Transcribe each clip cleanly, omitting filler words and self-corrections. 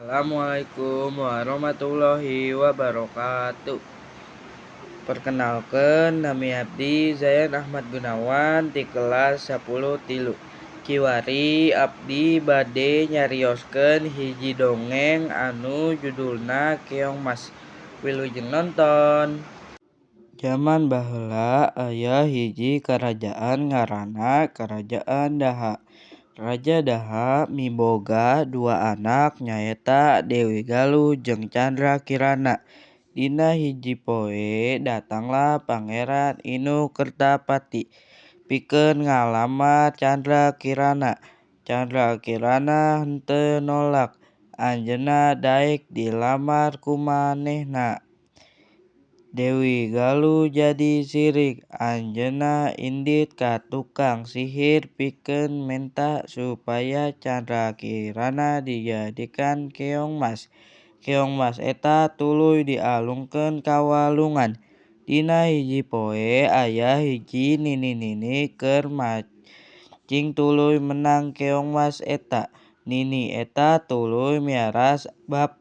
Assalamualaikum warahmatullahi wabarakatuh. Perkenalkan, nami abdi Zayan Ahmad Gunawan di kelas 10 tilu. Kiwari abdi bade nyarioskeun hiji dongeng anu judulna Keong Mas. Wilujeng nonton. Jaman baheula aya hiji karajaan ngaranna Karajaan Daha. Raja Daha miboga dua anak, nyaeta Dewi Galuh jeung Candra Kirana. Dina hiji poe datanglah Pangeran Inu Kertapati pikeun ngalamar Candra Kirana. Candra Kirana henteu nolak, anjeunna daek dilamar ku manehna. Dewi Galuh jadi sirik, anjeunna indit ka tukang sihir pikeun menta supaya Candra Kirana dijadikeun keong mas. Keong mas eta tuluy dialungkeun ka walungan. Dina hiji poe aya hiji nini-nini keur mancing tuluy menang keong mas eta. Nini eta tuluy miara sabab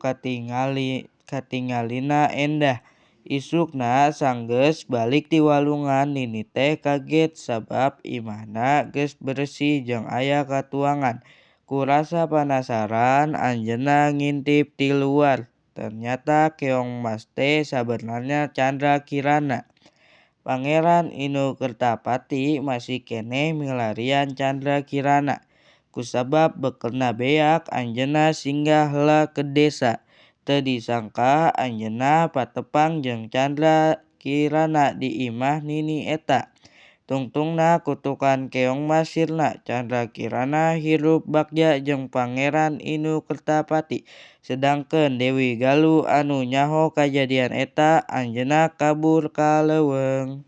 katingalina endah. Isukna sanggeus balik ti walungan, nini teh kaget sabab imahna geus beresi jeung aya katuangan. Ku rasa panasaran anjeunna ngintip ti luar, ternyata keong mas teh sabenerna Candra Kirana. Pangeran Inu Kertapati masih keneh milarian Candra Kirana. Kusabab bekelna beak, anjeunna singgah heula ke desa. Teu disangka anjeunna patepang jeung Candra Kirana di imah nini eta. Tungtungna kutukan keong mas sirna, Candra Kirana hirup bagja jeung Pangeran Inu Kertapati. Sedangkeun Dewi Galuh anu nyaho kajadian eta, anjeunna kabur ka leuweung.